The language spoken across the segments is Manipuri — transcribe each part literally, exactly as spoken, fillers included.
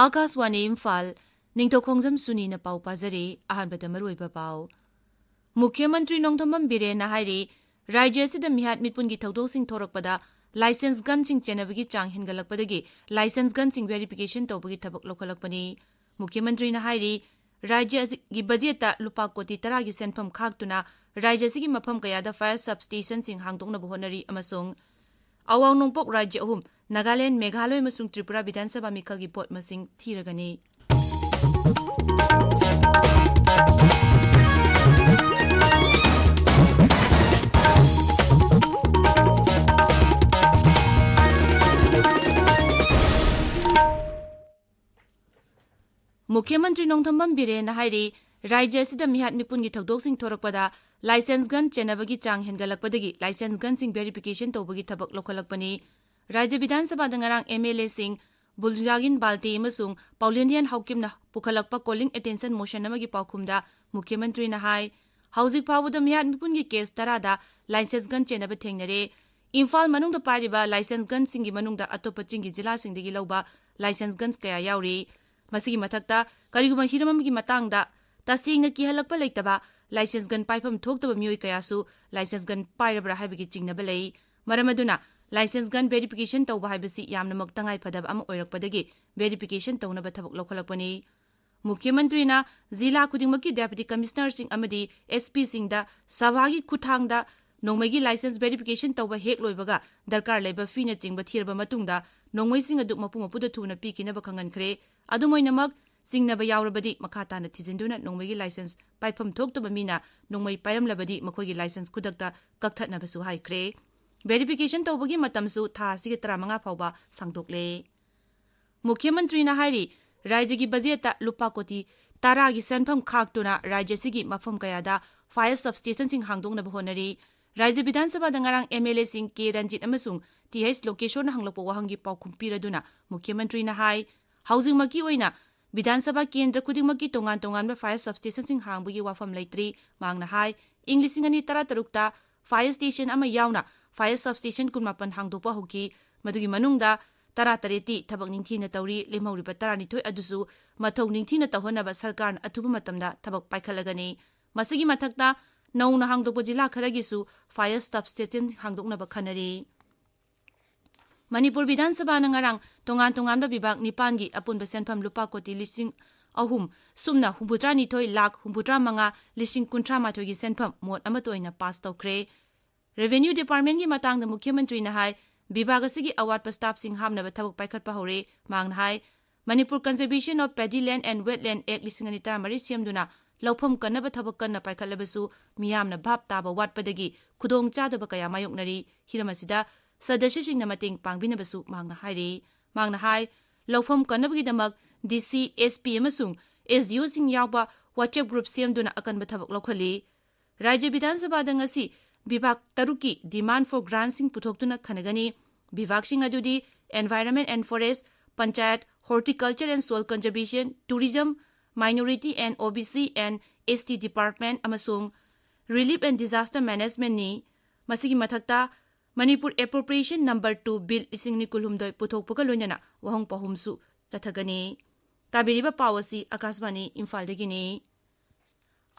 ꯑꯥꯀꯥꯁꯋꯥꯅꯤ ꯏꯝꯐꯥꯜ, ꯅꯤꯡꯊꯧꯈꯣꯡꯖꯝ ꯁꯨꯅꯤꯅ ꯄꯥꯎ ꯄꯥꯖꯔꯤ꯫ ꯑꯍꯥꯟꯕꯗ ꯃꯔꯨꯑꯣꯏꯕ ꯄꯥꯎ꯫ ꯃꯨꯈ꯭ꯌ ꯃꯟꯇ꯭ꯔꯤ ꯅꯣꯡꯊꯣꯝꯕꯝ ꯕꯤꯔꯦꯟꯅ ꯍꯥꯏꯔꯤ, ꯔꯥꯖ꯭ꯌ ꯑꯁꯤꯗ ꯃꯤꯍꯥꯠ ꯃꯤꯄꯨꯟꯒꯤ ꯊꯧꯗꯣꯛꯁꯤꯡ ꯊꯣꯔꯛꯄꯗ ꯂꯥꯏꯁꯦꯟꯁ ꯒꯟꯁꯤꯡ ꯆꯦꯟꯅꯕꯒꯤ ꯆꯥꯡ ꯍꯦꯟꯒꯠꯂꯛꯄꯗꯒꯤ ꯂꯥꯏꯁꯦꯟꯁ ꯒꯟꯁꯤꯡ ꯚꯦꯔꯤꯐꯤꯀꯦꯁꯟ ꯇꯧꯕꯒꯤ ꯊꯕꯛ ꯂꯧꯈꯠꯂꯛꯄꯅꯤ꯫ ꯃꯨꯈ꯭ꯌ ꯃꯟꯇ꯭ꯔꯤꯅ ꯍꯥꯏꯔꯤ, ꯔꯥꯖ꯭ꯌ ꯑꯁꯤꯒꯤ ꯕꯖꯦꯠꯇ ꯂꯨꯄꯥ ꯀꯣꯇꯤ ꯇꯔꯥꯒꯤ ꯁꯦꯟꯐꯝ ꯈꯥꯛꯇꯨꯅ ꯔꯥꯖ꯭ꯌ ꯑꯁꯤꯒꯤ ꯃꯐꯝ ꯀꯌꯥꯗ ꯐꯥꯌꯔ ꯁꯕꯁ꯭ꯇꯦꯁꯟꯁꯤꯡ ꯍꯥꯡꯗꯣꯛꯅꯕ ꯍꯣꯠꯅꯔꯤ ꯑꯃꯁꯨꯡ ꯑꯋꯥꯡ ꯅꯣꯡꯄꯣꯛ ꯔꯥꯖ꯭ꯌ ꯑꯍꯨꯝ, ꯅꯥꯒꯥꯂꯦꯟꯗ, ꯃꯦꯘꯥꯂꯌ ꯑꯃꯁꯨꯡ ꯇ꯭ꯔꯤꯄꯨꯔꯥ ꯕꯤꯙꯥꯟ ꯁꯚꯥ ꯃꯤꯈꯜꯒꯤ ꯚꯣꯠ ꯃꯁꯤꯡ ꯊꯤꯔꯒꯅꯤ꯫ ꯃꯨꯈ꯭ꯌ ꯃꯟꯇ꯭ꯔꯤ ꯅꯣꯡꯊꯣꯝꯕꯝ ꯕꯤꯔꯦꯟꯅ ꯍꯥꯏꯔꯤ, ꯔꯥꯖ꯭ꯌ ꯑꯁꯤꯗ ꯃꯤꯍꯥꯠ ꯃꯤꯄꯨꯟꯒꯤ ꯊꯧꯗꯣꯛꯁꯤꯡ ꯊꯣꯔꯛꯄꯗ ꯂꯥꯏꯁꯦꯟꯁ ꯒꯟ ꯆꯦꯟꯅꯕꯒꯤ ꯆꯥꯡ ꯍꯦꯟꯒꯠꯂꯛꯄꯗꯒꯤ ꯂꯥꯏꯁꯦꯟꯁ ꯒꯟꯁꯤꯡ ꯚꯦꯔꯤꯐꯤꯀꯦꯁꯟ ꯇꯧꯕꯒꯤ ꯊꯕꯛ ꯂꯧꯈꯠꯂꯛꯄꯅꯤ꯫ ꯔꯥꯖ꯭ꯌ ꯕꯤꯙꯥꯟ ꯁꯚꯥꯗ ꯉꯔꯥꯡ ꯑꯦꯝ ꯑꯦꯜ ꯑꯦꯁꯤꯡ ꯕꯨꯜꯖꯥꯒꯤꯟ ꯕꯥꯜꯇꯦ ꯑꯃꯁꯨꯡ ꯄꯥꯎꯂꯤꯟꯗꯤꯌꯟ ꯍꯥꯎꯀꯤꯞꯅ ꯄꯨꯈꯠꯂꯛꯄ ꯀꯣꯂꯤꯡ ꯑꯦꯇꯦꯟꯁꯟ ꯃꯣꯁꯟ ꯑꯃꯒꯤ ꯄꯥꯎꯈꯨꯝꯗ ꯃꯨꯈ꯭ꯌ ꯃꯟꯇ꯭ꯔꯤꯅ ꯍꯥꯏ, ꯍꯧꯖꯤꯛ ꯐꯥꯎꯕꯗ ꯃꯤꯍꯥꯠ ꯃꯤꯄꯨꯟꯒꯤ ꯀꯦꯁ ꯇꯔꯥꯗ ꯂꯥꯏꯁꯦꯟꯁ ꯒꯟ ꯆꯦꯟꯅꯕ ꯊꯦꯡꯅꯔꯦ꯫ ꯏꯝꯐꯥꯜ ꯃꯅꯨꯡꯗ ꯄꯥꯏꯔꯤꯕ ꯂꯥꯏꯁꯦꯟꯁ ꯒꯟꯁꯤꯡꯒꯤ ꯃꯅꯨꯡꯗ ꯑꯇꯣꯞꯄ ꯆꯤꯡꯒꯤ ꯖꯤꯂꯥꯁꯤꯡꯗꯒꯤ ꯂꯧꯕ ꯂꯥꯏꯁꯦꯟꯁ ꯒꯟꯁ ꯀꯌꯥ ꯌꯥꯎꯔꯤ꯫ ꯃꯁꯤꯒꯤ ꯃꯊꯛꯇ ꯀꯔꯤꯒꯨꯝꯕ ꯍꯤꯔꯝ ꯑꯃꯒꯤ ꯃꯇꯥꯡꯗ ꯇꯁꯦꯡꯅ ꯀꯤꯍꯜꯂꯛꯄ ꯂꯩꯇꯕ, ꯂꯥꯏꯁꯦꯟꯁ ꯒꯟ ꯄꯥꯏꯐꯝ ꯊꯣꯛꯇꯕ ꯃꯤꯑꯣꯏ ꯀꯌꯥꯁꯨ ꯂꯥꯏꯁꯦꯟꯁ ꯒꯟ ꯄꯥꯏꯔꯕ꯭ꯔꯥ ꯍꯥꯏꯕꯒꯤ ꯆꯤꯡꯅꯕ ꯂꯩ꯫ ꯃꯔꯝ ꯑꯗꯨꯅ ꯂꯥꯏꯁꯦꯟꯁ ꯒꯟ ꯚꯦꯔꯤꯐꯤꯀꯦꯁꯟ ꯇꯧꯕ ꯍꯥꯏꯕꯁꯤ ꯌꯥꯝꯅꯃꯛ ꯇꯉꯥꯏ ꯐꯗꯕ ꯑꯃ ꯑꯣꯏꯔꯛꯄꯗꯒꯤ ꯚꯦꯔꯤꯐꯤꯀꯦꯁꯟ ꯇꯧꯅꯕ ꯊꯕꯛ ꯂꯧꯈꯠꯂꯛꯄꯅꯤ꯫ ꯃꯨꯈ꯭ꯌ ꯃꯟꯇ꯭ꯔꯤꯅ ꯖꯤꯂꯥ ꯈꯨꯗꯤꯡꯃꯛꯀꯤ ꯗꯦꯄꯨꯇꯤ ꯀꯃꯤꯁꯅꯔꯁꯤꯡ ꯑꯃꯗꯤ ꯑꯦꯁ ꯄꯤꯁꯤꯡꯗ ꯁꯚꯥꯒꯤ ꯈꯨꯠꯊꯥꯡꯗ ꯅꯣꯡꯃꯩꯒꯤ ꯂꯥꯏꯁꯦꯟꯁ ꯚꯦꯔꯤꯐꯤꯀꯦꯁꯟ ꯇꯧꯕ ꯍꯦꯛ ꯂꯣꯏꯕꯒ ꯗꯔꯀꯥꯔ ꯂꯩꯕ ꯐꯤꯅꯆꯤꯡꯕ ꯊꯤꯔꯕ ꯃꯇꯨꯡꯗ ꯅꯣꯡꯃꯩꯁꯤꯡ ꯑꯗꯨ ꯃꯄꯨ ꯃꯄꯨꯗ ꯊꯨꯅ ꯄꯤꯈꯤꯅꯕ ꯈꯪꯍꯟꯈ꯭ꯔꯦ꯫ ꯑꯗꯨꯝ ꯑꯣꯏꯅꯃꯛ, ꯆꯤꯡꯅꯕ ꯌꯥꯎꯔꯕꯗꯤ ꯃꯈꯥ ꯇꯥꯅ ꯊꯤꯖꯤꯟꯗꯨꯅ ꯅꯣꯡꯃꯩꯒꯤ ꯂꯥꯏꯁꯦꯟꯁ ꯄꯥꯏꯐꯝ ꯊꯣꯛꯇꯕ ꯃꯤꯅ ꯅꯣꯡꯃꯩ ꯄꯥꯏꯔꯝꯂꯕꯗꯤ ꯃꯈꯣꯏꯒꯤ ꯂꯥꯏꯁꯦꯟꯁ ꯈꯨꯗꯛꯇ ꯀꯛꯊꯠꯅꯕꯁꯨ ꯍꯥꯏꯈ꯭ꯔꯦ꯫ ꯚꯦꯔꯤꯐꯤꯀꯦꯁꯟ ꯇꯧꯕꯒꯤ ꯃꯇꯝꯁꯨ ꯊꯥ ꯑꯁꯤꯒꯤ ꯇꯔꯥꯃꯉꯥ ꯐꯥꯎꯕ ꯁꯥꯡꯗꯣꯛꯂꯦ꯫ ꯃꯨꯈ꯭ꯌ ꯃꯟꯇ꯭ꯔꯤꯅ ꯍꯥꯏꯔꯤ, ꯔꯥꯖ꯭ꯌꯒꯤ ꯕꯖꯦꯠꯇ ꯂꯨꯄꯥ ꯀꯣꯇꯤ ꯇꯔꯥꯒꯤ ꯁꯦꯟꯐꯝ ꯈꯥꯛꯇꯨꯅ ꯔꯥꯖ꯭ꯌ ꯑꯁꯤꯒꯤ ꯃꯐꯝ ꯀꯌꯥꯗ ꯐꯥꯌꯔ ꯁꯕꯁ꯭ꯇꯦꯁꯟꯁꯤꯡ ꯍꯥꯡꯗꯣꯛꯅꯕ ꯍꯣꯠꯅꯔꯤ꯫ ꯔꯥꯖ꯭ꯌ ꯕꯤꯙꯥꯟ ꯁꯚꯥꯗ ꯉꯔꯥꯡ ꯑꯦꯝ ꯑꯦꯜ ꯑꯦꯁꯤꯡ ꯀꯦ ꯔꯟꯖꯤꯠ ꯑꯃꯁꯨꯡ ꯇꯤ ꯑꯩꯆ ꯂꯣꯀꯦꯁꯣꯔꯅ ꯍꯪꯂꯛꯄ ꯋꯥꯍꯪꯒꯤ ꯄꯥꯎꯈꯨꯝ ꯄꯤꯔꯗꯨꯅ ꯃꯨꯈ꯭ꯌ ꯃꯟꯇ꯭ꯔꯤꯅ ꯍꯥꯏ, ꯍꯧꯖꯤꯛꯃꯛꯀꯤ ꯑꯣꯏꯅ ꯕꯤꯙꯥꯟ ꯁꯚꯥ ꯀꯦꯟꯗ꯭ꯔ ꯈꯨꯗꯤꯡꯃꯛꯀꯤ ꯇꯣꯉꯥꯟ ꯇꯣꯉꯥꯟꯕ ꯐꯥꯌꯔ ꯁꯕꯁ꯭ꯇꯦꯁꯟꯁꯤꯡ ꯍꯥꯡꯕꯒꯤ ꯋꯥꯐꯝ ꯂꯩꯇ꯭ꯔꯤ꯫ ꯃꯍꯥꯛꯅ ꯍꯥꯏ, ꯏꯪ ꯂꯤꯁꯤꯡ ꯑꯅꯤ ꯇꯔꯥꯇꯔꯨꯛꯇ ꯐꯥꯌꯔ ꯁ꯭ꯇꯦꯁꯟ ꯑꯃ ꯌꯥꯎꯅ ꯐꯥꯌꯔ ꯁꯕꯁ꯭ꯇꯦꯁꯟ ꯀꯨꯟꯃꯥꯄꯟ ꯍꯥꯡꯗꯣꯛꯄ ꯍꯧꯈꯤ꯫ ꯃꯗꯨꯒꯤ ꯃꯅꯨꯡꯗ ꯇꯔꯥꯇꯔꯦꯠꯇꯤ ꯊꯕꯛ ꯅꯤꯡꯊꯤꯅ ꯇꯧꯔꯤ꯫ ꯂꯦꯝꯍꯧꯔꯤꯕ ꯇꯔꯥꯅꯤꯊꯣꯏ ꯑꯗꯨꯁꯨ ꯃꯊꯧ ꯅꯤꯡꯊꯤꯅ ꯇꯧꯍꯟꯅꯕ ꯁꯔꯀꯥꯔꯅ ꯑꯊꯨꯕ ꯃꯇꯝꯗ ꯊꯕꯛ ꯄꯥꯏꯈꯠꯂꯒꯅꯤ꯫ ꯃꯁꯤꯒꯤ ꯃꯊꯛꯇ, ꯅꯧꯅ ꯍꯥꯡꯗꯣꯛꯄ ꯖꯤꯂꯥ ꯈꯔꯒꯤꯁꯨ fire substation ꯍꯥꯡꯗꯣꯛꯅꯕ ꯈꯟꯅꯔꯤ꯫ ꯃꯅꯤꯄꯨꯔ ꯕꯤꯙꯥꯟ ꯁꯚꯥꯅ ꯉꯔꯥꯡ ꯇꯣꯉꯥꯟ ꯇꯣꯉꯥꯟꯕ ꯕꯤꯚꯥꯒ ꯅꯤꯄꯥꯟꯒꯤ ꯑꯄꯨꯟꯕ ꯁꯦꯟꯐꯝ ꯂꯨꯄꯥ ꯀꯣꯇꯤ ꯂꯤꯁꯤꯡ ꯑꯍꯨꯝ ꯁꯨꯞꯅ ꯍꯨꯝꯐꯨꯇꯔꯥꯅꯤꯊꯣꯏ ꯂꯥꯈ ꯍꯨꯝꯐꯨꯇꯔꯥ ꯃꯉꯥ ꯂꯤꯁꯤꯡ ꯀꯨꯟꯊ꯭ꯔꯥ ꯃꯥꯊꯣꯏꯒꯤ ꯁꯦꯟꯐꯝ ꯃꯣꯠ ꯑꯃꯠꯇ ꯑꯣꯏꯅ ꯄꯥꯁ ꯇꯧꯈ꯭ꯔꯦ꯫ Revenue Departmentꯒꯤ ꯃꯇꯥꯡꯗ ꯃꯨꯈ꯭ꯌꯃꯟꯇ꯭ꯔꯤꯅ ꯍꯥꯏ, ꯕꯤꯚꯥꯒ ꯑꯁꯤꯒꯤ ꯑꯋꯥꯠꯄ staffꯁꯤꯡ ꯍꯥꯞꯅꯕ ꯊꯕꯛ ꯄꯥꯏꯈꯠꯄ ꯍꯧꯔꯦ꯫ ꯃꯍꯥꯛꯅ ꯍꯥꯏ, Manipur Conservation of Paddy Land and Wetland Act ꯂꯤꯁꯤꯡ ꯑꯅꯤ ꯇꯔꯥꯃꯔꯤ ꯁꯦꯝꯗꯨꯅ ꯂꯧꯐꯝ ꯀꯟꯅꯕ ꯊꯕꯛ ꯀꯟꯅ ꯄꯥꯏꯈꯠꯂꯕꯁꯨ, ꯃꯤꯌꯥꯝꯅ ꯚꯥꯞ ꯇꯥꯕ ꯋꯥꯠꯄꯗꯒꯤ ꯈꯨꯗꯣꯡꯆꯥꯗꯕ ꯀꯌꯥ ꯃꯥꯌꯣꯛꯅꯔꯤ꯫ ꯍꯤꯔꯝ ꯑꯁꯤꯗ ꯁꯗꯁ꯭ꯌꯁꯤꯡꯅ ꯃꯇꯦꯡ ꯄꯥꯡꯕꯤꯅꯕꯁꯨ ꯃꯍꯥꯛꯅ ꯍꯥꯏꯔꯤ꯫ ꯃꯍꯥꯛꯅ ꯍꯥꯏ, ꯂꯧꯐꯝ ꯀꯟꯅꯕꯒꯤꯗꯃꯛ DC, SP ꯑꯃꯁꯨꯡ SDOꯁꯤꯡ ꯌꯥꯎꯕ WhatsApp group ꯁꯦꯝꯗꯨꯅ ꯑꯀꯟꯕ ꯊꯕꯛ ꯂꯧꯈꯠꯂꯤ꯫ ꯔꯥꯖ꯭ꯌ ꯕꯤꯙꯥꯟ ꯁꯚꯥꯗ ꯉꯁꯤ ꯕꯤꯚꯥꯒ ꯇꯔꯨꯛꯀꯤ demand for grantꯁꯤꯡ ꯄꯨꯊꯣꯛꯇꯨꯅ ꯈꯟꯅꯒꯅꯤ꯫ ꯕꯤꯚꯥꯒꯁꯤꯡ ꯑꯗꯨꯗꯤ Environment and Forest, Panchayat, Horticulture and Soil Conservation, Tourism, Minority and OBC and ST Department ꯑꯃꯁꯨꯡ Relief and Disaster Managementꯅꯤ꯫ ꯃꯁꯤꯒꯤ ꯃꯊꯛꯇ Manipur Appropriation Number two Bill ꯂꯤꯁꯤꯡ ꯑꯅꯤ ꯀꯨꯟꯍꯨꯝꯗꯣꯏ ꯄꯨꯊꯣꯛꯄꯒ ꯂꯣꯏꯅꯅ ꯋꯥꯍꯪ ꯄꯥꯎꯍꯨꯝꯁꯨ ꯆꯠꯊꯒꯅꯤ꯫ ꯇꯥꯕꯤꯔꯤꯕ ꯄꯥꯎ ꯑꯁꯤ ꯑꯀꯥꯁꯕꯥꯅꯤ ꯏꯝꯐꯥꯜꯗꯒꯤꯅꯤ꯫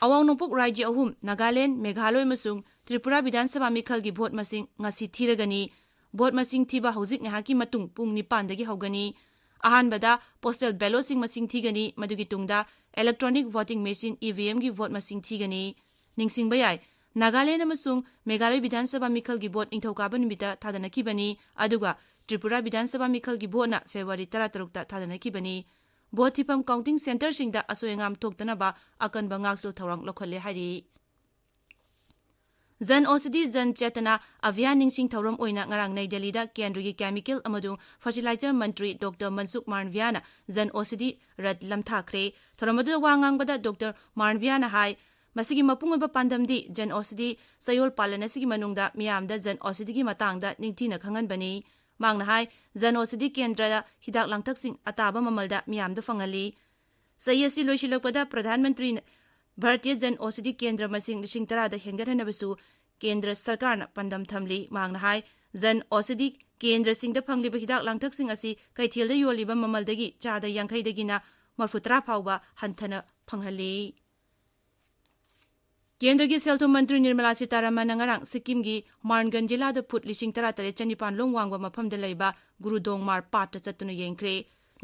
ꯑꯋꯥꯡ ꯅꯣꯡꯄꯣꯛ ꯔꯥꯖ꯭ꯌ ꯑꯍꯨꯝ, ꯅꯥꯒꯥꯂꯦꯟ, ꯃꯦꯘꯥꯂꯣꯏ ꯑꯃꯁꯨꯡ ꯇ꯭ꯔꯤꯄꯨꯔꯥ ꯕꯤꯙꯥꯟ ꯁꯚꯥ ꯃꯤꯈꯜꯒꯤ ꯚꯣꯠ ꯃꯁꯤꯡ ꯉꯁꯤ ꯊꯤꯔꯒꯅꯤ꯫ ꯚꯣꯠ ꯃꯁꯤꯡ ꯊꯤꯕ ꯍꯧꯖꯤꯛ ꯉꯥꯏꯍꯥꯛꯀꯤ ꯃꯇꯨꯡ ꯄꯨꯡ ꯅꯤꯄꯥꯟꯗꯒꯤ ꯍꯧꯒꯅꯤ꯫ ꯑꯍꯥꯟꯕꯗ postal ballotꯁꯤꯡ ꯃꯁꯤꯡ ꯊꯤꯒꯅꯤ, ꯃꯗꯨꯒꯤ ꯇꯨꯡꯗ electronic voting machine, EVMꯒꯤ ꯚꯣꯠ ꯃꯁꯤꯡ ꯊꯤꯒꯅꯤ꯫ ꯅꯤꯡꯁꯤꯡꯕ ꯌꯥꯏ, ꯅꯥꯒꯥꯂꯦꯟ ꯑꯃꯁꯨꯡ ꯃꯦꯘꯥꯂꯣꯏ ꯕꯤꯙꯥꯟ ꯁꯚꯥ ꯃꯤꯈꯜꯒꯤ ꯚꯣꯠ ꯅꯤꯡꯊꯧꯀꯥꯕ ꯅꯨꯃꯤꯠꯇ ꯊꯥꯗꯅꯈꯤꯕꯅꯤ, ꯑꯗꯨꯒ ꯇ꯭ꯔꯤꯄꯨꯔꯥ ꯕꯤꯙꯥꯟ ꯁꯚꯥ ꯃꯤꯈꯜꯒꯤ ꯚꯣꯠꯅ February ꯇꯔꯥꯇꯔꯨꯛꯇ ꯊꯥꯗꯅꯈꯤꯕꯅꯤ꯫ ꯚꯣꯠ ꯊꯤꯐꯝ counting centreꯁꯤꯡꯗ ꯑꯁꯣꯏ ꯑꯉꯥꯝ ꯊꯣꯛꯇꯅꯕ ꯑꯀꯟꯕ ꯉꯥꯛꯁꯦꯜ ꯊꯧꯔꯥꯡ ꯂꯧꯈꯠꯂꯦ ꯍꯥꯏꯔꯤ꯫ ꯖꯟ ꯑꯣꯁꯤꯙꯤ ꯖꯟ ꯆꯦꯇꯅꯥ ꯑꯚꯤꯌꯥꯟ ꯅꯤꯡꯁꯤꯡ ꯊꯧꯔꯝ ꯑꯣꯏꯅ ꯉꯔꯥꯡ ꯅꯩ ꯗꯦꯜꯂꯤꯗ ꯀꯦꯟꯗ꯭ꯔꯒꯤ Chemical ꯑꯃꯁꯨꯡ Fertilizer ꯃꯟꯇ꯭ꯔꯤ ꯗꯣꯛꯇꯔ ꯃꯟꯁꯨꯈ ꯃꯥꯟꯗꯚꯤꯌꯥꯅ ꯖꯟ ꯑꯣꯁꯤꯙꯤ ꯔꯊ ꯂꯝꯊꯥꯈ꯭ꯔꯦ꯫ ꯊꯧꯔꯝ ꯑꯗꯨꯗ ꯋꯥ ꯉꯥꯡꯕꯗ ꯗꯣꯛꯇꯔ ꯃꯥꯟꯗꯚꯤꯌꯥꯅ ꯍꯥꯏ, ꯃꯁꯤꯒꯤ ꯃꯄꯨꯡ ꯑꯣꯏꯕ ꯄꯥꯟꯗꯝꯗꯤ ꯖꯟ ꯑꯣꯁꯤꯙꯤ ꯆꯌꯣꯜ ꯄꯥꯂꯟ ꯑꯁꯤꯒꯤ ꯃꯅꯨꯡꯗ ꯃꯤꯌꯥꯝꯗ ꯖꯟ ꯑꯣꯁꯤꯙꯤꯒꯤ ꯃꯇꯥꯡꯗ ꯅꯤꯡꯊꯤꯅ ꯈꯪꯍꯟꯕꯅꯤ꯫ ꯃꯍꯥꯛꯅ ꯍꯥꯏ, ꯖꯟ ꯑꯣꯁꯤꯙꯤ ꯀꯦꯟꯗ꯭ꯔꯗ ꯍꯤꯗꯥꯛ ꯂꯥꯡꯊꯛꯁꯤꯡ ꯑꯇꯥꯕ ꯃꯃꯜꯗ ꯃꯤꯌꯥꯝꯗ ꯐꯪꯍꯜꯂꯤ꯫ ꯆꯍꯤ ꯑꯁꯤ ꯂꯣꯏꯁꯤꯜꯂꯛꯄꯗ ꯄ꯭ꯔꯙꯥꯟ ꯃꯟꯇ꯭ꯔꯤ ꯚꯥꯔꯇꯤꯌ ꯖꯟ ꯑꯣꯁꯤꯙꯤ ꯀꯦꯟꯗ꯭ꯔ ꯃꯁꯤꯡ ꯂꯤꯁꯤꯡ ꯇꯔꯥꯗ ꯍꯦꯟꯒꯠꯍꯟꯅꯕꯁꯨ ꯀꯦꯟꯗ꯭ꯔ ꯁꯔꯀꯥꯔꯅ ꯄꯥꯟꯗꯝ ꯊꯝꯂꯤ꯫ ꯃꯍꯥꯛꯅ ꯍꯥꯏ, ꯖꯟ ꯑꯣꯁꯤꯙꯤ ꯀꯦꯟꯗ꯭ꯔꯁꯤꯡꯗ ꯐꯪꯂꯤꯕ ꯍꯤꯗꯥꯛ ꯂꯥꯡꯊꯛꯁꯤꯡ ꯑꯁꯤ ꯀꯩꯊꯦꯜꯗ ꯌꯣꯜꯂꯤꯕ ꯃꯃꯜꯗꯒꯤ ꯆꯥꯗ ꯌꯥꯡꯈꯩꯗꯒꯤꯅ ꯃꯔꯐꯨ ꯇꯔꯥ ꯐꯥꯎꯕ ꯍꯟꯊꯅ ꯐꯪꯍꯜꯂꯤ꯫ ꯀꯦꯟꯗ꯭ꯔꯒꯤ ꯁꯦꯜ ꯊꯨꯝ ꯃꯟꯇ꯭ꯔꯤ ꯅꯤꯔꯃꯂꯥ ꯁꯤꯇꯥꯔꯥꯃꯟꯅ ꯉꯔꯥꯡ ꯁꯤꯛꯀꯤꯝꯒꯤ ꯃꯥꯔꯟꯒꯟ ꯖꯤꯂꯥꯗ ꯐꯨꯠ ꯂꯤꯁꯤꯡ ꯇꯔꯥ ꯇꯔꯦꯠ ꯆꯅꯤꯄꯥꯟ ꯂꯣꯝ ꯋꯥꯡꯕ ꯃꯐꯝꯗ ꯂꯩꯕ ꯒꯨꯔꯨꯗꯣꯡꯃꯥꯔ ꯄꯥꯠꯇ ꯆꯠꯇꯨꯅ ꯌꯦꯡꯈ꯭ꯔꯦ꯫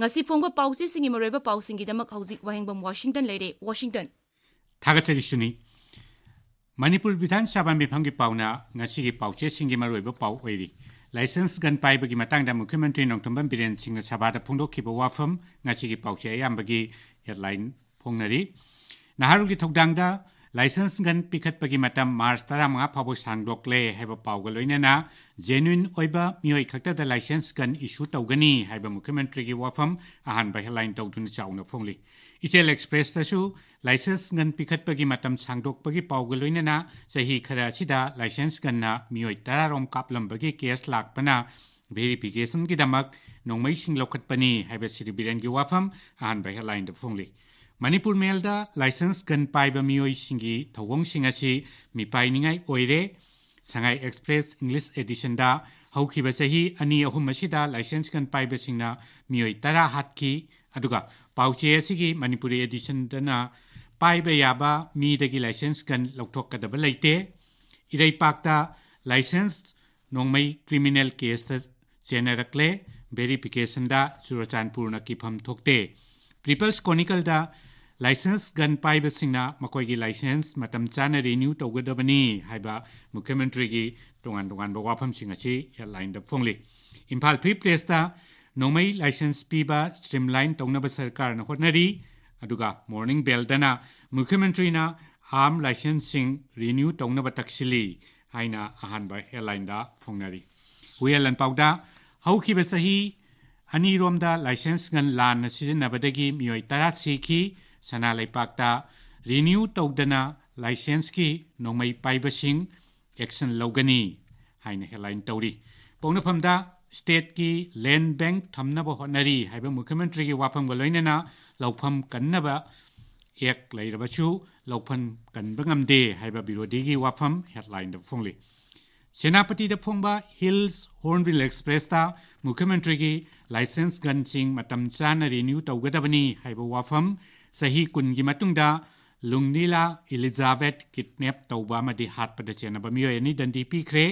ꯉꯁꯤ ꯐꯣꯡꯕ ꯄꯥꯎꯆꯦꯁꯤꯡꯒꯤ ꯃꯔꯨꯑꯣꯏꯕ ꯄꯥꯎꯁꯤꯡꯒꯤꯗꯃꯛ ꯍꯧꯖꯤꯛ ꯋꯥꯍꯦꯡꯕꯝ ꯋꯥꯁꯤꯡꯇꯟ ꯂꯩꯔꯦ꯫ ꯋꯥꯁꯤꯡꯇꯟ꯫ ꯊꯥꯒꯠꯆꯔꯤ ꯁꯨꯅꯤ꯫ ꯃꯅꯤꯄꯨꯔ ꯕꯤꯙꯥꯟ ꯁꯚꯥ ꯃꯤꯐꯝꯒꯤ ꯄꯥꯎꯅ ꯉꯁꯤꯒꯤ ꯄꯥꯎꯆꯦꯁꯤꯡꯒꯤ ꯃꯔꯨꯑꯣꯏꯕ ꯄꯥꯎ ꯑꯣꯏꯔꯤ꯫ ꯂꯥꯏꯁꯦꯟꯁ ꯒꯟ ꯄꯥꯏꯕꯒꯤ ꯃꯇꯥꯡꯗ ꯃꯨꯈ꯭ꯌ ꯃꯟꯇ꯭ꯔꯤ ꯅꯣꯡꯊꯣꯝꯕꯝ ꯕꯤꯔꯦꯟ ꯁꯤꯡꯅ ꯁꯚꯥꯗ ꯐꯣꯡꯗꯣꯛꯈꯤꯕ ꯋꯥꯐꯝ ꯉꯁꯤꯒꯤ ꯄꯥꯎꯆꯦ ꯑꯌꯥꯝꯕꯒꯤ ꯍꯦꯗꯂꯥꯏꯟ ꯐꯣꯡꯅꯔꯤ꯫ ꯅꯍꯥꯔꯣꯜꯒꯤ ꯊꯧꯗꯥꯡꯗ ꯂꯥꯏꯁꯦꯟꯁ ꯒꯟ ꯄꯤꯈꯠꯄꯒꯤ ꯃꯇꯝ ꯃꯥꯔꯆ ꯇꯔꯥꯃꯉꯥ ꯐꯥꯎꯕ ꯁꯥꯡꯗꯣꯛꯂꯦ ꯍꯥꯏꯕ ꯄꯥꯎꯒ ꯂꯣꯏꯅꯅ ꯖꯦꯅ꯭ꯌꯨꯟ ꯑꯣꯏꯕ ꯃꯤꯑꯣꯏ ꯈꯛꯇꯗ ꯂꯥꯏꯁꯦꯟꯁ ꯒꯟ ꯏꯁꯨ ꯇꯧꯒꯅꯤ ꯍꯥꯏꯕ ꯃꯨꯈ꯭ꯌ ꯃꯟꯇ꯭ꯔꯤꯒꯤ ꯋꯥꯐꯝ ꯑꯍꯥꯟꯕ ꯍꯦꯗꯂꯥꯏꯟ ꯇꯧꯗꯨꯅ ꯆꯥꯎꯅ ꯐꯣꯡꯂꯤ꯫ ꯏꯆꯦꯜ ꯑꯦꯛꯁꯄ꯭ꯔꯦꯁꯇꯁꯨ ꯂꯥꯏꯁꯦꯟꯁ ꯒꯟ ꯄꯤꯈꯠꯄꯒꯤ ꯃꯇꯝ ꯁꯥꯡꯗꯣꯛꯄꯒꯤ ꯄꯥꯎꯒ ꯂꯣꯏꯅꯅ ꯆꯍꯤ ꯈꯔ ꯑꯁꯤꯗ ꯂꯥꯏꯁꯦꯟꯁ ꯒꯟꯅ ꯃꯤꯑꯣꯏ ꯇꯔꯥꯔꯣꯝ ꯀꯥꯞꯂꯝꯕꯒꯤ ꯀꯦꯁ ꯂꯥꯛꯄꯅ ꯚꯦꯔꯤꯐꯤꯀꯦꯁꯟꯒꯤꯗꯃꯛ ꯅꯣꯡꯃꯩꯁꯤꯡ ꯂꯧꯈꯠꯄꯅꯤ ꯍꯥꯏꯕ ꯁ꯭ꯔꯤ ꯕꯤꯔꯦꯟꯒꯤ ꯋꯥꯐꯝ ꯑꯍꯥꯟꯕ ꯍꯦꯗꯂꯥꯏꯟꯗ ꯐꯣꯡꯂꯤ꯫ ꯃꯅꯤꯄꯨꯔ ꯃꯦꯜꯗ ꯂꯥꯏꯁꯦꯟꯁ ꯒꯟ ꯄꯥꯏꯕ ꯃꯤꯑꯣꯏꯁꯤꯡꯒꯤ ꯊꯧꯑꯣꯡꯁꯤꯡ ꯑꯁꯤ ꯃꯤꯄꯥꯏꯅꯤꯡꯉꯥꯏ ꯑꯣꯏꯔꯦ꯫ ꯁꯉꯥꯏ ꯑꯦꯛꯁꯄ꯭ꯔꯦꯁ ꯏꯪꯂꯤꯁ ꯑꯦꯗꯤꯁꯟꯗ ꯍꯧꯈꯤꯕ ꯆꯍꯤ ꯑꯅꯤ ꯑꯍꯨꯝ ꯑꯁꯤꯗ ꯂꯥꯏꯁꯦꯟꯁ ꯒꯟ ꯄꯥꯏꯕꯁꯤꯡꯅ ꯃꯤꯑꯣꯏ ꯇꯔꯥ ꯍꯥꯠꯈꯤ꯫ ꯑꯗꯨꯒ ꯄꯥꯎꯆꯦ ꯑꯁꯤꯒꯤ ꯃꯅꯤꯄꯨꯔꯤ ꯑꯦꯗꯤꯁꯟꯗꯅ ꯄꯥꯏꯕ ꯌꯥꯕ ꯃꯤꯗꯒꯤ ꯂꯥꯏꯁꯦꯟꯁ ꯒꯟ ꯂꯧꯊꯣꯛꯀꯗꯕ ꯂꯩꯇꯦ꯫ ꯏꯔꯩꯄꯥꯛꯇ ꯂꯥꯏꯁꯦꯟꯁ ꯅꯣꯡꯃꯩ ꯀ꯭ꯔꯤꯃꯤꯅꯦꯜ ꯀꯦꯁꯇ ꯆꯦꯟꯅꯔꯛꯂꯦ꯫ ꯚꯦꯔꯤꯐꯤꯀꯦꯁꯟꯗ ꯆꯨꯔꯆꯥꯟꯄꯨꯔꯅ ꯀꯤꯐꯝ ꯊꯣꯛꯇꯦ꯫ ꯄꯤꯄꯜꯁ ꯀ꯭ꯔꯣꯅꯤꯀꯜꯗ ꯂꯥꯏꯁꯦꯟꯁ ꯒꯟ ꯄꯥꯏꯕꯁꯤꯡꯅ ꯃꯈꯣꯏꯒꯤ ꯂꯥꯏꯁꯦꯟꯁ ꯃꯇꯝ ꯆꯥꯅ ꯔꯤꯅ꯭ꯌꯨ ꯇꯧꯒꯗꯕꯅꯤ ꯍꯥꯏꯕ ꯃꯨꯈ꯭ꯌ ꯃꯟꯇ꯭ꯔꯤꯒꯤ ꯇꯣꯉꯥꯟ ꯇꯣꯉꯥꯟꯕ ꯋꯥꯐꯝꯁꯤꯡ ꯑꯁꯤ ꯍꯦꯗꯂꯥꯏꯟꯗ ꯐꯣꯡꯂꯤ꯫ ꯏꯝꯐꯥꯜ ꯐ꯭ꯔꯤ ꯄ꯭ꯔꯦꯁꯇ ꯅꯣꯡꯃꯩ ꯂꯥꯏꯁꯦꯟꯁ ꯄꯤꯕ ꯁ꯭ꯇ꯭ꯔꯤꯝꯂꯥꯏꯟ ꯇꯧꯅꯕ ꯁꯔꯀꯥꯔꯅ ꯍꯣꯠꯅꯔꯤ꯫ ꯑꯗꯨꯒ ꯃꯣꯔꯅꯤꯡ ꯕꯦꯜꯗꯅ ꯃꯨꯈ꯭ꯌ ꯃꯟꯇ꯭ꯔꯤꯅ ꯑꯥꯔꯝ ꯂꯥꯏꯁꯦꯟꯁꯁꯤꯡ ꯔꯤꯅ꯭ꯌꯨ ꯇꯧꯅꯕ ꯇꯛꯁꯤꯜꯂꯤ ꯍꯥꯏꯅ ꯑꯍꯥꯟꯕ ꯍꯦꯗꯂꯥꯏꯟꯗ ꯐꯣꯡꯅꯔꯤ꯫ ꯍꯨꯏꯌꯦꯟ ꯂꯥꯟꯄꯥꯎꯗ ꯍꯧꯈꯤꯕ ꯆꯍꯤ ꯑꯅꯤꯔꯣꯝꯗ ꯂꯥꯏꯁꯦꯟꯁ ꯒꯟ ꯂꯥꯟꯅ ꯁꯤꯖꯤꯟꯅꯕꯗꯒꯤ ꯃꯤꯑꯣꯏ ꯇꯔꯥ ꯁꯤꯈꯤ꯫ ꯁꯅꯥ ꯂꯩꯄꯥꯛꯇ ꯔꯤꯅ꯭ꯌꯨ ꯇꯧꯗꯅ ꯂꯥꯏꯁꯦꯟꯁꯀꯤ ꯅꯣꯡꯃꯩ ꯄꯥꯏꯕꯁꯤꯡ ꯑꯦꯛꯁꯟ ꯂꯧꯒꯅꯤ ꯍꯥꯏꯅ ꯍꯦꯗꯂꯥꯏꯟ ꯇꯧꯔꯤ꯫ ꯄꯣꯛꯅꯐꯝꯗ ꯁ꯭ꯇꯦꯠꯀꯤ ꯂꯦꯟ ꯕꯦꯡꯛ ꯊꯝꯅꯕ ꯍꯣꯠꯅꯔꯤ ꯍꯥꯏꯕ ꯃꯨꯈ꯭ꯌ ꯃꯟꯇ꯭ꯔꯤꯒꯤ ꯋꯥꯐꯝꯒ ꯂꯣꯏꯅꯅ ꯂꯧꯐꯝ ꯀꯟꯅꯕ ꯑꯦꯛ ꯂꯩꯔꯕꯁꯨ ꯂꯧꯐꯝ ꯀꯟꯕ ꯉꯝꯗꯦ ꯍꯥꯏꯕ ꯕꯤꯔꯣꯙꯤꯒꯤ ꯋꯥꯐꯝ ꯍꯦꯗꯂꯥꯏꯟꯗ ꯐꯣꯡꯂꯤ꯫ ꯁꯦꯅꯥꯄꯇꯤꯗ ꯐꯣꯡꯕ ꯍꯤꯜꯁ ꯍꯣꯔꯟꯕꯤꯜ ꯑꯦꯛꯁꯄ꯭ꯔꯦꯁꯇ ꯃꯨꯈ꯭ꯌ ꯃꯟꯇ꯭ꯔꯤꯒꯤ ꯂꯥꯏꯁꯦꯟꯁ ꯒꯟꯁꯤꯡ ꯃꯇꯝ ꯆꯥꯅ ꯔꯤꯅ꯭ꯌꯨ ꯇꯧꯒꯗꯕꯅꯤ ꯍꯥꯏꯕ ꯋꯥꯐꯝ, ꯆꯍꯤ ꯀꯨꯟꯒꯤ ꯃꯇꯨꯡꯗ ꯂꯨꯡꯅꯤꯂꯥ ꯏꯂꯤꯖꯥꯕꯦꯠ ꯀꯤꯗꯅꯦꯞ ꯇꯧꯕ ꯑꯃꯗꯤ ꯍꯥꯠꯄꯗ ꯆꯦꯟꯅꯕ ꯃꯤꯑꯣꯏ ꯑꯅꯤ ꯗꯟꯗꯤ ꯄꯤꯈ꯭ꯔꯦ꯫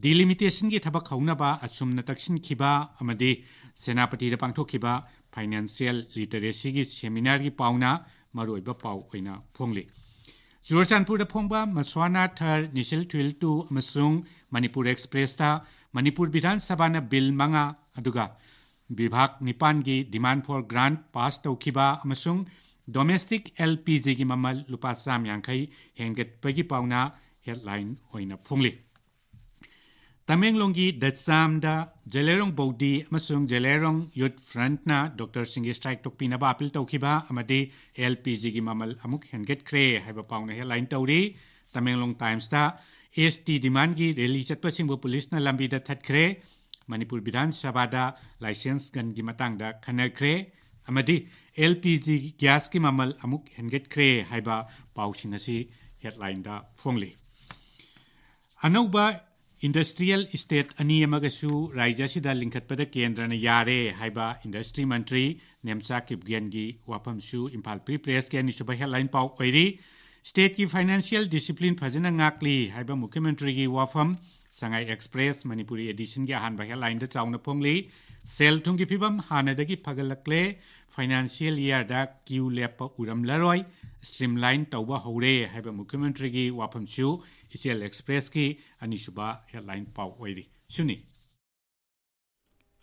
ꯗꯤꯂꯤꯃꯤꯇꯦꯁꯟꯒꯤ ꯊꯕꯛ ꯍꯧꯅꯕ ꯑꯁꯨꯝꯅ ꯇꯛꯁꯤꯟꯈꯤꯕ ꯑꯃꯗꯤ ꯁꯦꯅꯥꯄꯇꯤꯗ ꯄꯥꯡꯊꯣꯛꯈꯤꯕ ꯐꯥꯏꯅꯥꯟꯁꯤꯌꯦꯜ ꯂꯤꯇꯔꯦꯁꯤꯒꯤ ꯁꯦꯃꯤꯅꯥꯔꯒꯤ ꯄꯥꯎꯅ ꯃꯔꯨꯑꯣꯏꯕ ꯄꯥꯎ ꯑꯣꯏꯅ ꯐꯣꯡꯂꯤ꯫ ꯆꯨꯔꯆꯥꯟꯄꯨꯔꯗ ꯐꯣꯡꯕ ꯃꯁ꯭ꯋꯥꯅꯥ ꯊꯔ ꯅꯤꯁꯤꯜ ꯊꯨꯏꯜ ꯇꯨ ꯑꯃꯁꯨꯡ ꯃꯅꯤꯄꯨꯔ ꯑꯦꯛꯁꯄ꯭ꯔꯦꯁꯇ ꯃꯅꯤꯄꯨꯔ ꯕꯤꯙꯥꯟ ꯁꯚꯥꯅ ꯕꯤꯜ ꯃꯉꯥ ꯑꯗꯨꯒ ꯕꯤꯚꯥꯒ ꯅꯤꯄꯥꯟꯒꯤ demand for grant pass ꯇꯧꯈꯤꯕ ꯑꯃꯁꯨꯡ ꯗꯣꯃꯦꯁꯇꯤꯛ ꯑꯦꯜ ꯄꯤ ꯖꯤꯒꯤ ꯃꯃꯜ ꯂꯨꯄꯥ ꯆꯥꯝ ꯌꯥꯡꯈꯩ ꯍꯦꯟꯒꯠꯄꯒꯤ ꯄꯥꯎꯅ ꯍꯦꯗꯂꯥꯏꯟ ꯑꯣꯏꯅ ꯐꯣꯡꯂꯤ꯫ ꯇꯃꯦꯡꯂꯣꯡꯒꯤ ꯗꯆꯥꯝꯗ ꯖꯦꯂꯦꯔꯣꯡ ꯕꯧꯗꯤ ꯑꯃꯁꯨꯡ ꯖꯦꯂꯦꯔꯣꯡ ꯌꯨꯠ ꯐ꯭ꯔꯟꯠꯅ ꯗꯣꯛꯇꯔꯁꯤꯡꯒꯤ ꯁ꯭ꯇ꯭ꯔꯥꯏꯛ ꯇꯣꯛꯄꯤꯅꯕ ꯑꯄꯤꯜ ꯇꯧꯈꯤꯕ ꯑꯃꯗꯤ ꯑꯦꯜ ꯄꯤ ꯖꯤꯒꯤ ꯃꯃꯜ ꯑꯃꯨꯛ ꯍꯦꯟꯒꯠꯈ꯭ꯔꯦ ꯍꯥꯏꯕ ꯄꯥꯎꯅ ꯍꯦꯗꯂꯥꯏꯟ ꯇꯧꯔꯤ꯫ ꯇꯃꯦꯡꯂꯣꯡ ꯇꯥꯏꯝꯁꯇ ꯑꯦꯁ ꯇꯤ ꯗꯤꯃꯥꯟꯒꯤ ꯔꯦꯂꯤ ꯆꯠꯄꯁꯤꯡꯕꯨ ꯄꯨꯂꯤꯁꯅ ꯂꯝꯕꯤꯗ ꯊꯠꯈ꯭ꯔꯦ꯫ ꯃꯅꯤꯄꯨꯔ ꯕꯤꯙꯥꯟ ꯁꯚꯥꯗ ꯂꯥꯏꯁꯦꯟꯁ ꯒꯟꯒꯤ ꯃꯇꯥꯡꯗ ꯈꯟꯅꯈ꯭ꯔꯦ ꯑꯃꯗꯤ ꯑꯦꯜ ꯄꯤ ꯖꯤ ꯒ꯭ꯌꯥꯁꯀꯤ ꯃꯃꯜ ꯑꯃꯨꯛ ꯍꯦꯟꯒꯠꯈ꯭ꯔꯦ ꯍꯥꯏꯕ ꯄꯥꯎꯁꯤꯡ ꯑꯁꯤ ꯍꯦꯗꯂꯥꯏꯟꯗ ꯐꯣꯡꯂꯤ꯫ ꯑꯅꯧꯕ ꯏꯟꯗꯁꯇ꯭ꯔꯤꯌꯦꯜ ꯏꯁꯇꯦꯠ ꯑꯅꯤ ꯑꯃꯒꯁꯨ ꯔꯥꯖ꯭ꯌ ꯑꯁꯤꯗ ꯂꯤꯡꯈꯠꯄꯗ ꯀꯦꯟꯗ꯭ꯔꯅ ꯌꯥꯔꯦ ꯍꯥꯏꯕ ꯏꯟꯗꯁꯇ꯭ꯔꯤ ꯃꯟꯇ꯭ꯔꯤ ꯅꯦꯝꯆꯥ ꯀꯤꯞꯒꯦꯟꯒꯤ ꯋꯥꯐꯝꯁꯨ ꯏꯝꯐꯥꯜ ꯐ꯭ꯔꯤ ꯄ꯭ꯔꯦꯁꯀꯤ ꯑꯅꯤꯁꯨꯕ ꯍꯦꯗꯂꯥꯏꯟ ꯄꯥꯎ ꯑꯣꯏꯔꯤ꯫ ꯁ꯭ꯇꯦꯠꯀꯤ ꯐꯥꯏꯅꯥꯟꯁꯤꯌꯦꯜ ꯗꯤꯁꯤꯄ꯭ꯂꯤꯟ ꯐꯖꯅ ꯉꯥꯛꯂꯤ ꯍꯥꯏꯕ ꯃꯨꯈ꯭ꯌ ꯃꯟꯇ꯭ꯔꯤꯒꯤ ꯋꯥꯐꯝ ꯁꯉꯥꯏ ꯑꯦꯛꯁꯄ꯭ꯔꯦꯁ ꯃꯅꯤꯄꯨꯔꯤ ꯑꯦꯗꯤꯁꯟꯒꯤ ꯑꯍꯥꯟꯕ ꯍꯦꯗꯂꯥꯏꯟꯗ ꯆꯥꯎꯅ ꯐꯣꯡꯂꯤ꯫ ꯁꯦꯜ ꯊꯨꯝꯒꯤ ꯐꯤꯕꯝ ꯍꯥꯟꯅꯗꯒꯤ ꯐꯒꯠꯂꯛꯂꯦ, ꯐꯥꯏꯅꯥꯟꯁꯤꯌꯦꯜ ꯏꯌꯥꯔꯗ ꯀ꯭ꯌꯨ ꯂꯦꯞꯄ ꯎꯔꯝꯂꯔꯣꯏ, ꯁ꯭ꯇ꯭ꯔꯤꯝꯂꯥꯏꯟ ꯇꯧꯕ ꯍꯧꯔꯦ ꯍꯥꯏꯕ ꯃꯨꯈ꯭ꯌ ꯃꯟꯇ꯭ꯔꯤꯒꯤ ꯋꯥꯐꯝꯁꯨ ꯏꯆꯦꯜ ꯑꯦꯛꯁꯄ꯭ꯔꯦꯁꯀꯤ ꯑꯅꯤꯁꯨꯕ ꯍꯦꯗꯂꯥꯏꯟ ꯄꯥꯎ ꯑꯣꯏꯔꯤ꯫ ꯁꯤꯅꯤ꯫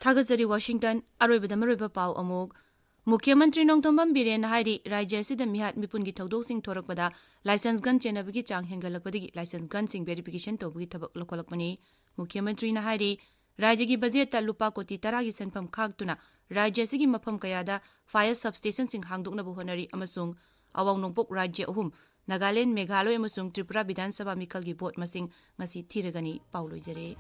ꯊꯥꯒꯠꯆꯔꯤ ꯋꯥꯁꯤꯡꯇꯟ꯫ ꯑꯔꯣꯏꯕꯗ ꯃꯔꯨꯑꯣꯏꯕ ꯄꯥꯎ ꯑꯃꯨꯛ꯫ ꯃꯨꯈ꯭ꯌ ꯃꯟꯇ꯭ꯔꯤ ꯅꯣꯡꯊꯣꯝꯕꯝ ꯕꯤꯔꯦꯟꯅ ꯍꯥꯏꯔꯤ, ꯔꯥꯖ꯭ꯌ ꯑꯁꯤꯗ ꯃꯤꯍꯥꯠ ꯃꯤꯄꯨꯟꯒꯤ ꯊꯧꯗꯣꯛꯁꯤꯡ ꯊꯣꯔꯛꯄꯗ ꯂꯥꯏꯁꯦꯟꯁ ꯒꯟ ꯆꯦꯟꯅꯕꯒꯤ ꯆꯥꯡ ꯍꯦꯟꯒꯠꯂꯛꯄꯗꯒꯤ ꯂꯥꯏꯁꯦꯟꯁ ꯒꯟꯁꯤꯡ ꯚꯦꯔꯤꯐꯤꯀꯦꯁꯟ ꯇꯧꯕꯒꯤ ꯊꯕꯛ ꯂꯧꯈꯠꯂꯛꯄꯅꯤ꯫ ꯃꯨꯈ꯭ꯌ ꯃꯟꯇ꯭ꯔꯤꯅ ꯍꯥꯏꯔꯤ, ꯔꯥꯖ꯭ꯌꯒꯤ ꯕꯖꯦꯠꯇ ꯂꯨꯄꯥ ꯀꯣꯇꯤ ꯇꯔꯥꯒꯤ ꯁꯦꯟꯐꯝ ꯈꯥꯛꯇꯨꯅ ꯔꯥꯖ꯭ꯌ ꯑꯁꯤꯒꯤ ꯃꯐꯝ ꯀꯌꯥꯗ ꯐꯥꯌꯔ ꯁꯕꯁ꯭ꯇꯦꯁꯟꯁꯤꯡ ꯍꯥꯡꯗꯣꯛꯅꯕ ꯍꯣꯠꯅꯔꯤ ꯑꯃꯁꯨꯡ ꯑꯋꯥꯡ ꯅꯣꯡꯄꯣꯛ ꯔꯥꯖ꯭ꯌ ꯑꯍꯨꯝ, ꯅꯥꯒꯥꯂꯦꯟꯗ, ꯃꯦꯘꯥꯂꯣꯏ ꯑꯃꯁꯨꯡ ꯇ꯭ꯔꯤꯄꯨꯔꯥ ꯕꯤꯙꯥꯟ ꯁꯚꯥ ꯃꯤꯈꯜꯒꯤ ꯚꯣꯠ ꯃꯁꯤꯡ ꯉꯁꯤ ꯊꯤꯔꯒꯅꯤ꯫ ꯄꯥꯎ ꯂꯣꯏꯖꯔꯦ꯫